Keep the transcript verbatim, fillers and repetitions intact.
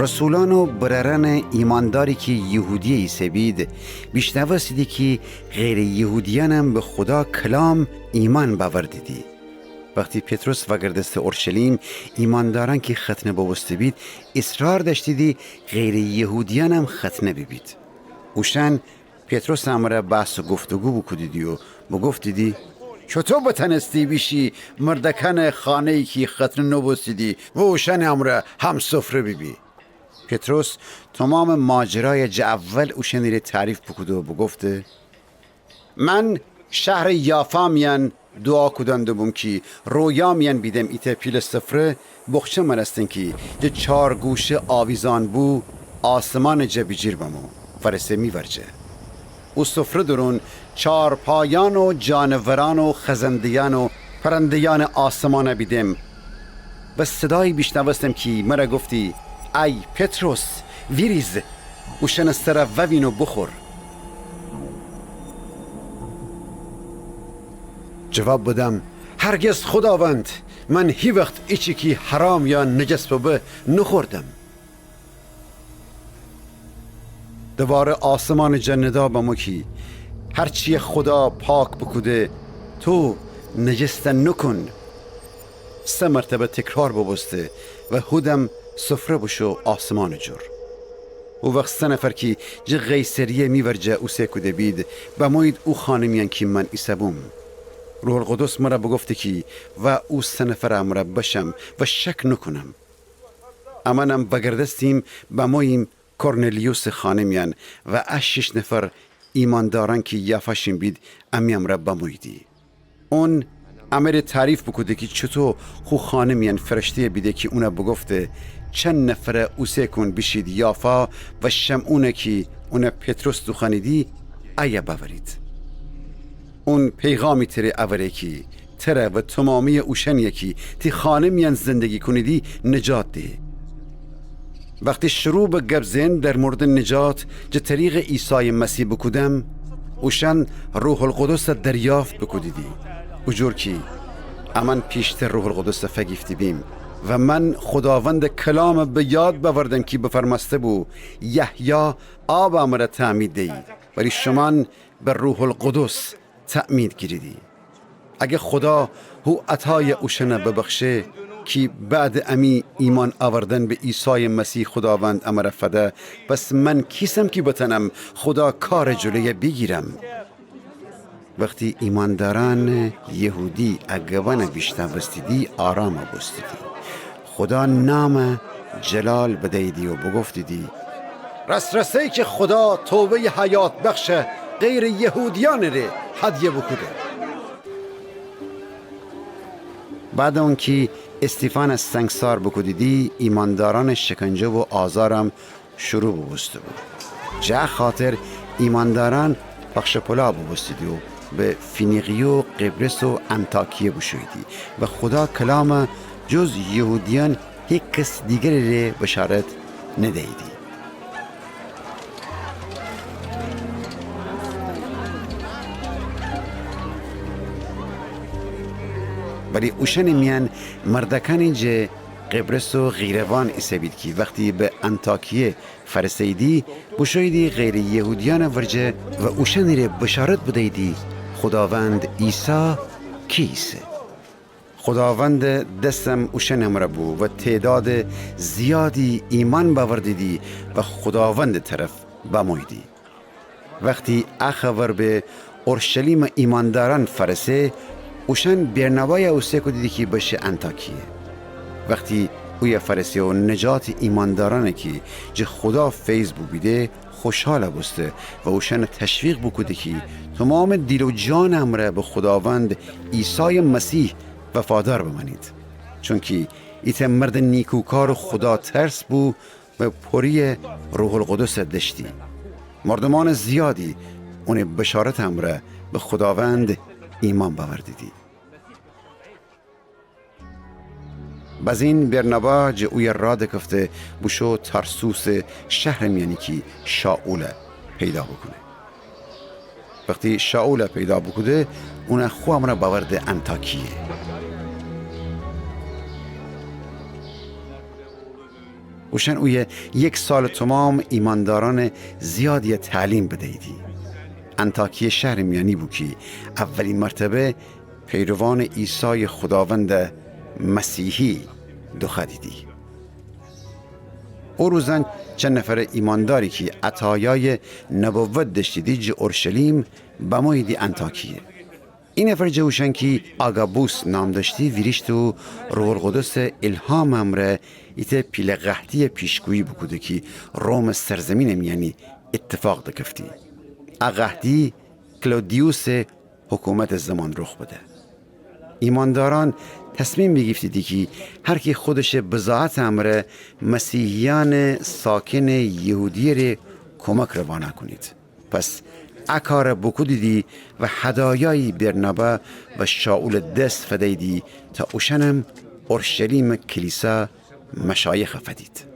رسولأن و برأرأنٚ ایمأنداری کی یهودیه ایسه‌بید، بیشنوستیدی کی غیرٚ یهودیأنم به خودا کلام ایمأن بأوردیدی. وختی پطرس وأگردسته اورشلیم، ایمأندارأن کی ختنه بوبوسته‌بید، ایصرار دأشتیدی غیرٚ یهودیأنم ختنه بیبید. اوشأن پطرسٚ امرأ بحث و گفتگو بوکودیدی و بوگفتیدی: چوطو بتأنستی بیشی مردأکأنٚ خانه‌یی کی ختنه نوبوستیدی و اوشأنٚ امرأ همسفره بیبی؟ پطرس تومامٚ ماجرای جٚه اول اوشأنیره تعریف بوکوده و بوگفته: من شهرٚ یافا میأن دوعا کودن دوبوم کی رویا میأن بیدم ایتأ پیله سفره بوخچه مأنستن کی جٚه چارگوشه آویزأن بو، آسمانٚ جا بیجیر بمو، فأرسه می ورجه. او سفره دورون چارپایأن و جانورأن و خزنده‌یأن و پرنده‌یأنٚ آسمانَ بیدم و صدایی بیشنوستم کی مرَ گفتی: ای پطرس، ویریز، اوشأنٚ سرَ ووین و بوخور. جواب بدم: هرگز خوداوند، من هیوخت ایچی کی حرام یا نجس ببه نوخوردم. دوواره آسمانٚ جا ندا بمو کی هرچیی خودا پاک بوکوده تو نجسَ نوکون. سه مرتبه تکرار بوبوسته و هودم سفره بوشو آسمانٚ جور. او وخت سه نفر کی جٚه قیصریه می ورجه اوسه کوده بید، بمویید او خانه میأن کی من ایسه‌بوم. روح‌القدس مرَ بوگفته کی وا او سه نفرٚ امرأ بشم و شک نوکونم. امأنم وأگردستیم بموییم کورنلیوسٚ خانه میأن و ا شیش نفر ایمأندارأن کی یافا شین بید امی امرأ بموییدی. اون امره تعریف بوکوده کی چوطو خو خانه میأن فرشته‌یی بیده کی اونَ بوگفته: چند نفرَ اوسه کون بیشید یافا و شمعونَ کی اونَ پطرس دوخوأنیدی، ایه بأورید. اون پیغامی تره اوره کی تره و تومامییٚ اوشأنیی کی تی خانه میأن زندگی کونیدی نجات دهه. وختی شروع به گب زئن در موردٚ نجات جٚه طریقٚ عیسایٚ مسیح بوکودم، اوشأن روح‌القدسَ دریافت بوکودیدی، او جور کی امأن پیشتر روح‌القدسَ فیگیفته بیم و من خوداوندٚ کلامَ به یاد بأوردم کی بفرمأسته بو: یحیی آبٚ امرأ تعمید دیی، ولی شومأن به روح‌القدس تعمید گیریدی. اگر خودا هو عطایَ اوشأنَ ببخشه کی بعدٚ امی ایمأن اوردن به عیسایٚ مسیح خوداوند امرَ فده، پس من کیسم کی بتأنم خودا کارٚ جلویَ بیگیرم؟ وختی ایمأندارأنٚ یهودی ا گبأنَ بیشنوستیدی، آرامَ بوستیدی. خودا نامَ جلال بدییدی و بوگفتیدی: راس‌راسی کی خودا توبه‌یٚ حیات بخشَ غیرٚ یهودیأنٚ ره هدیه بوکوده. بعدٚ اونکی استیفانَ سنگسار بوکودیدی، ایمأندارأنٚ شکنجه و آزارم شروع بوبوسته‌بو. جٚه ا خاطر ایمأندارأن پخش و پلا بوبوستیدی و به فینیقیه و قبرس و انطاکیه بوشوییدی و خودا کلامَ جز یهودیأن هیکس دیگری ره بشارت ندییدی. ولی اوشأنٚ میأن مردأکأنی جٚه قبرس و قیروان ایسه‌بید کی وختی به انطاکیه فأرسه‌ییدی، بوشوییدی غیرٚ یهودیأنٚ ورجه و اوشأنی ره بشارت بدییدی خوداوند عیسی کی ایسه. خوداوندٚ دسم اوشأنٚ امرأ بو و تعدادٚ زیادی ایمأن بأوردیدی و خوداوندٚ طرف بموییدی. وختی ا خبر به اورشلیمٚ ایمأندارأن فأرسه، اوشأن برنابای اوسه کودیدی کی بشه انطاکیه. وختی اویه فأرسه و نجاتٚ ایمأندارأنی کی جٚه خودا فیض بوبیده، خوشحال بوسته و اوشأنَ تشویق بوکوده کی تومامٚ دیل و جانٚ امرأ به خوداوند عیسایٚ مسیح وفادار بمأنید، چونکی ایتأ مردٚ نیکوکار و خوداترس بو و پرییٚ روح‌القدس دأشتی. مردومأنٚ زیادی اونٚ بشارتٚ امرأ به خوداوند ایمأن بأوردیدی. بزین برنابا جٚه اویه راه دکفته بوشو تارسوسٚ شهرٚ میأنی کی شائولَ پیدا بوکونه. وختی شائولَ پیدا بوکوده، اونَ خو امرأ بأورده انطاکیه. اوشأن اویه یک سالٚ تومام ایماندارأنٚ زیادیی تعلیم بدییدی. انطاکیه شهرٚ میأنی بو کی اولین مرتبه پیروانٚ عیسایٚ خوداوندٚ مسیحی دوخوأدیدی. او روزأن چند نفرٚ ایمانداری کی عطایایٚ نبوت دأشتیدی جٚه اورشلیم بموییدی انطاکیه. ای نفر جٚه اوشأن کی آگابوس نام دأشتی ویریشت و روح‌القدسٚ الهامٚ امرأ ایتأ پیله قحطیی پیشگویی بوکوده کی رومٚ سرزیمینٚ میأنی ایتفاق دکفتی. ا قحطی کلودیوسٚ حکومتٚ زمان رخ بده. ایماندارأن تصمیم بیگیفتیدی کی هر کی خودشٚ بضاعتٚ امرأ مسیحیأنٚ ساکنٚ یهودیه ره کومک روانه کونید. پس ا کار بوکودیدی و هدایایی برنابا و شائولٚ دس فدییدی تا اوشأنم اورشلیمٚ کلیسا مشایخ فدید.